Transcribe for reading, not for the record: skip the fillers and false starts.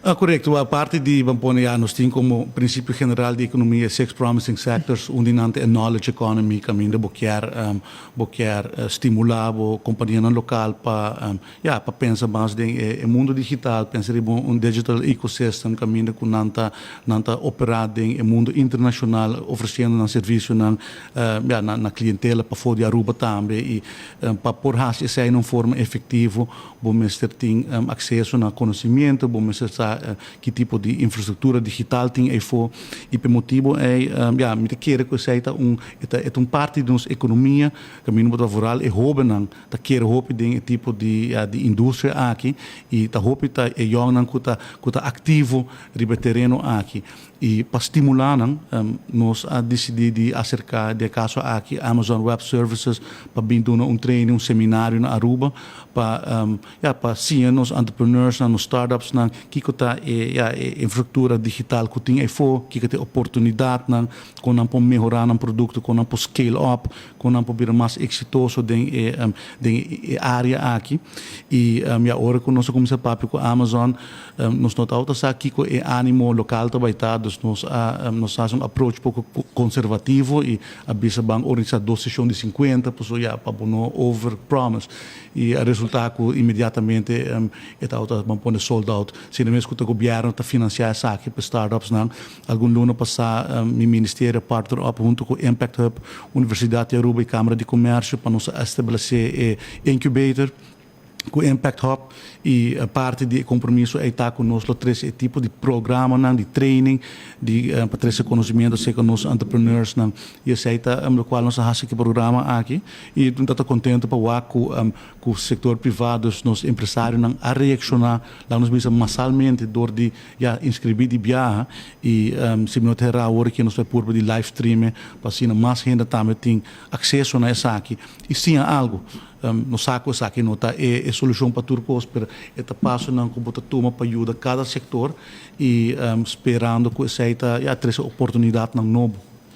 Ah, korekto. Aparte di, ban pone, ya, nos tin komo prinsipio general di ekonomia six promising sectors, un di nan ta e knowledge economy, kaminda bo kier stimulá bo kompanianan lokal pa ya, pa pensa mas den e mundu digital, pensa riba un digital ecosystem, kaminda ku nan ta operá den e mundu internashonal, ofresiendo nan servisionan ya, na klientela pafó di Aruba tambe. I pa por hasi esei den un forma efektivo, bo mester tin akseso na konosementu, bo mester sa ki tipo di infrastruktura digital tin eifó. I pa e motibu ei, ya, mi ta kere ku esei ta un parti di nos ekonomia, kaminda bo ta vooral e hóbennan ta kere hopi den e tipo di, ja, di industria aki, i ta hopi ta e yòngnan ku ta aktivo riba e tereno aki. I pa stimulá nan, nos a disidí di aserká, den e kaso aki, Amazon Web Services pa bin duna un training, un seminario na Aruba pa ya, pa siña nos entrepreneurs, nos startups nan kiko ta e, ja, e infrastruktura digital ku tin eifó, kiko ta e oportunidatnan, kon nan por mehorá nan produkto, kon nan por scale up, kon nan por bira mas eksitoso den e área aki. I ya, ora ku nos a kuminsá papia ku Amazon, nos no tabata sa kiko e ánimo lokal tabata ta, dus nos a hasi un approach poko konservativo i a bisa ban organisá dos seshon di 50, pues ya, pa no over promise. I a resultá ku inmediatamente e tabata, ban pone, sold out. Asina mes ku e gobièrnu ta finansiá esaki pa startups nan. Algun luna pasá mi ministerio partner up huntu ku Impact Hub, Universidat di Aruba i Kámara di Komersio pa nos establesé e incubator ku Impact Hub, i parti di kompromiso ta ku nos lo trese e tipo di programanan di training di pa trese konosementu serka nos entrepreneurs nan. I esei ta lokual nos a hasi ku e programa aki, i nos ta kontentu pa wak ku sektor privá, nos empresarionan a reakshoná, laga nos bisa, masalmente dor di, ya, inskribí di biaha. I si mi no ta hera, awor ku nos ta purba di live stream pa asina mas hende tambe tin akseso na esaki i siña algu. Nos sa ku esaki no ta e solushon pa tur kos, pero e ta pasonan ku bo ta tuma pa yuda kada sektor i sperando ku esei ta, ya, trese oportunidatnan nobo.